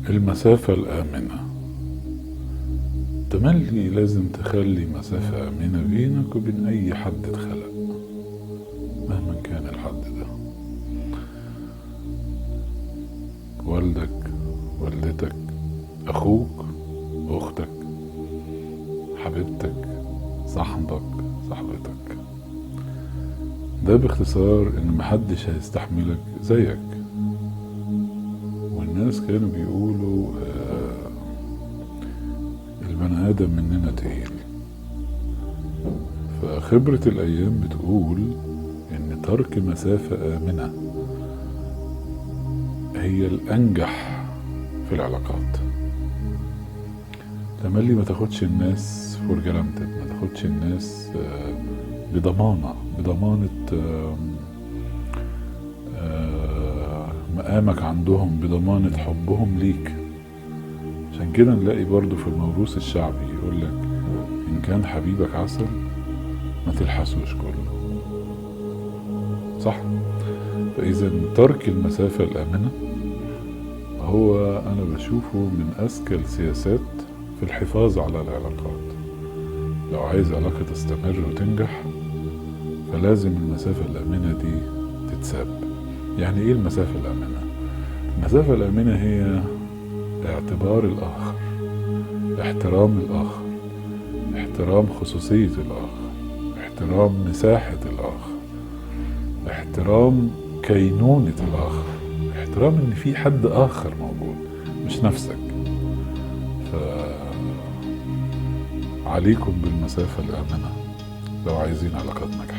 المسافة الآمنة. تملي لازم تخلي مسافة آمنة بينك وبين أي حد اتخلق، مهما كان الحد ده، والدك، والدتك، أخوك، أختك، حبيبتك، صاحبك، صاحبتك. ده باختصار إن محدش هيستحملك زيك. والناس كانوا بيقولوا البني آدم مننا تقيل. فخبرة الأيام بتقول إن ترك مسافة آمنة هي الأنجح في العلاقات. تملي ما تاخدش الناس for granted، ما تاخدش الناس بضمانة مقامك عندهم، بضمانة حبهم ليك. عشان كده نلاقي برضو في الموروث الشعبي يقولك إن كان حبيبك عسل ما تلحسوش كله، صح؟ فإذا ترك المسافة الآمنة هو أنا بشوفه من أذكى السياسات في الحفاظ على العلاقات. لو عايز علاقة تستمر وتنجح فلازم المسافة الآمنة دي تتساب. يعني إيه المسافة الآمنة؟ المسافة الآمنة هي اعتبار الآخر، احترام الآخر، احترام خصوصية الآخر، احترام مساحة الآخر، احترام كينونة الآخر، احترام إن في حد آخر موجود مش نفسك. فعليكم بالمسافة الآمنة لو عايزين علاقات ناجحة.